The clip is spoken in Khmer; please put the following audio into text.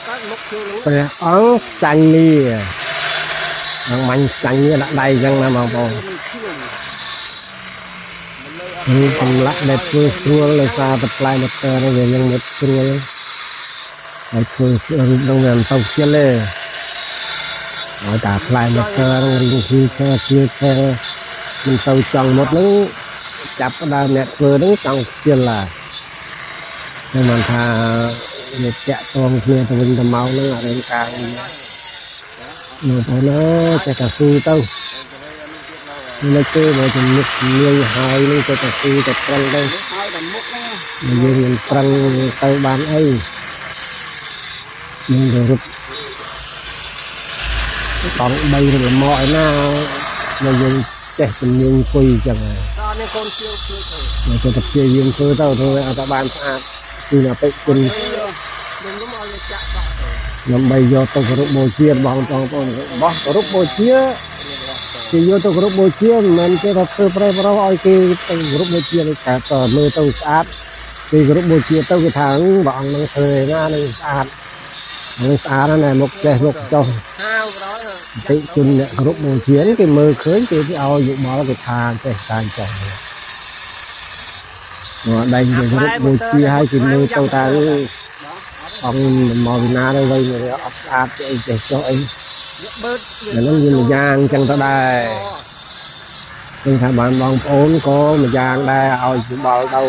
កើតមុខជើង ព្រះអង្គចាញ់នីអង្គមាញ់ចាញ់នីដាក់ដៃអញ្ចឹងណាបងប្អូន មិនឈឿង នេះចម្លាក់ដែលធ្វើស្រួលដោយសារតែផ្លែម៉ូទ័រនេះវានឹងមុតស្រួលហើយធ្វើរូបនឹងវាមិនទៅខ្ជិលទេហើយតែផ្លែម៉ូទ័រនឹងរៀងគឺធ្វើជាធ្វើមិនទៅចង់មុតនឹងចាប់ផ្ដើមអ្នកធ្វើនឹងចង់ខ្ជិលឡាខ្ញុំមិនថាវាតាក់ទងគ្នាទៅវិញទៅមកនឹងអារឿងការងារបងប្អូនអើយចេះតែស៊ូទៅ នេះគេមកជំនុកជំនាញហើយនឹងទៅតែស៊ីតែប្រឹងទៅ ហើយតែមុខហ្នឹង យើងមិនប្រឹងទៅបានអីយើងទៅរត់តង់3រត់លមកឯណាមកយើងចេះជំនាញអង្គុយអញ្ចឹងហើយ តនេះកូនជាវជួយធ្វើ មកទៅតែព្យាយាមធ្វើទៅធ្វើឲ្យតែបានស្អាតគឺអតិគុណ ខ្ញុំខ្ញុំឲ្យវាចាក់បាក់ទៅ ដើម្បីយកទៅគោរពបូជាបងប្អូនរបស់គោរពបូជាគេយកទៅគោរពបូជាមិនមែនគេថាធ្វើប្រេះប្រុសឲ្យគេទៅគោរពបូជានេះតែតមើលទៅស្អាតគេគោរពបូជាទៅគេថាព្រះអង្គនឹងធ្វើឯណានឹងស្អាតនឹងស្អាតណាស់មុខចេះមុខចុះ ហាវក្រោយ តិជនអ្នកគោរពបូជានេះគេមើលឃើញគេឲ្យយោបល់គេថាចេះតែចុះមកដៃគេគោរពបូជាឲ្យគេមើលទៅថាអង្គមកពីណាទៅវិញវាអត់ស្អាតអីចេះចុះអី វាបឺត អាហ្នឹងវាមួយយ៉ាងចឹងទៅដែរឃើញថាបានបងប្អូនក៏មួយយ៉ាងដែរឲ្យយោបល់ទៅ